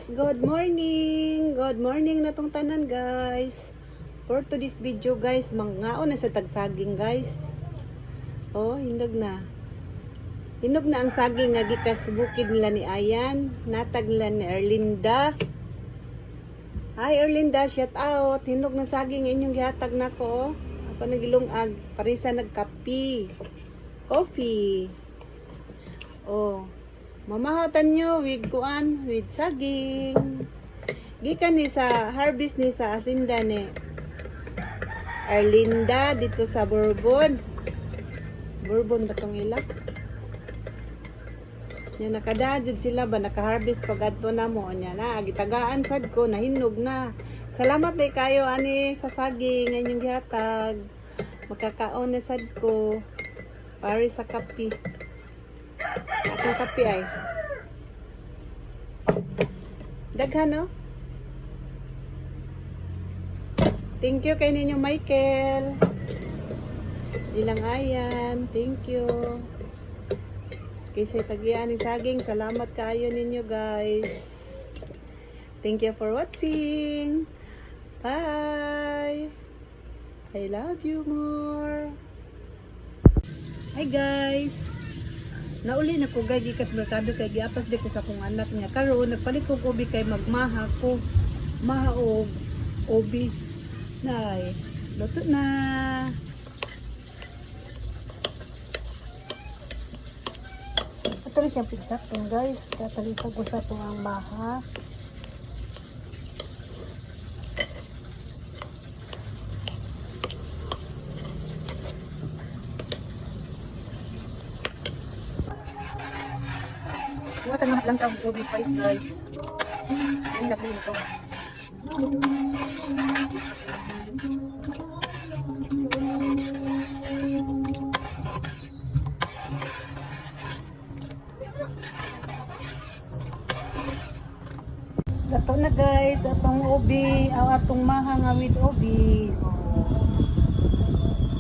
Good morning! Good morning na tong tanan, guys. For today's video, guys, mangaon na sa tagsaging, guys. Oh, hinog na. Hinog na ang saging nga gikas bukid nila ni Ayan, natag nila ni Erlinda. Hi Erlinda, shout out. Hinog na saging inyong gihatag nako. Oh. Ako nagilungag, parisa nagkapi. Coffee. Oh, mamahatan nyo with kuan, with saging. Gikan ni sa harvest ni sa asinda ni Erlinda dito sa Bourbon. Bourbon ba tong ila? Nya nakadajud sila ba, naka-harvest pag adto na mo nya na gitagaan sad ko, nahinog na. Salamat day kayo ani sa saging nga inyong gihatag. Makakaon na sad ko. Pare sa kape. Atong kape ay. Daghan, no? Thank you kay ninyo, Michael. Ilang ayan. Thank you. Kaysa tagian ni saging. Salamat kayo ninyo, guys. Thank you for watching. Bye. I love you more. Hi guys. Nauli na ko gay gikas merkado kay giapas di ko sa akong anak niya. Karon nagpalit ko og ubi kay magmaha ko. Maha og ubi. Nay, luto na. Ito rin siyang pigsakton, guys. Katalisag ko sa itong ang maha. Kuha tayo lang tawag ubi price, guys. Ang dami nito. Luto na guys, atong ubi, aw atong maha nga with ubi. Oh.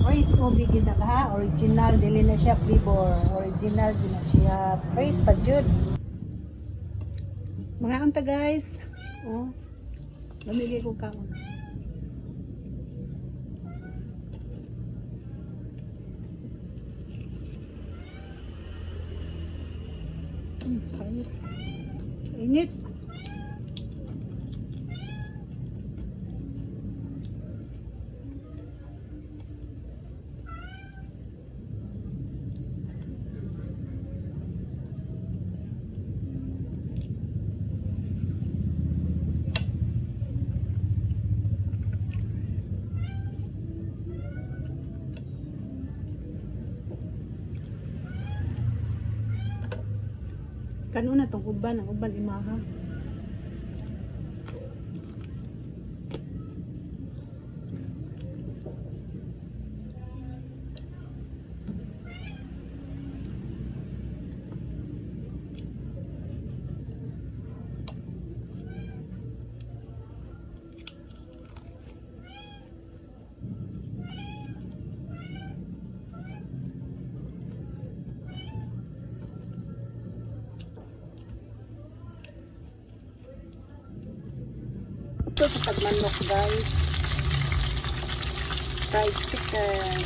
Rice ubi gid na ha, original dili na siya flavor, original gid na siya. Fresh pa jud. Mga anta, guys. Oh. Lamigay ko kaon. Kainit. Init. Kano na tong uban, ang uban imaha. Ito sa tagmanok, guys. Fried chicken.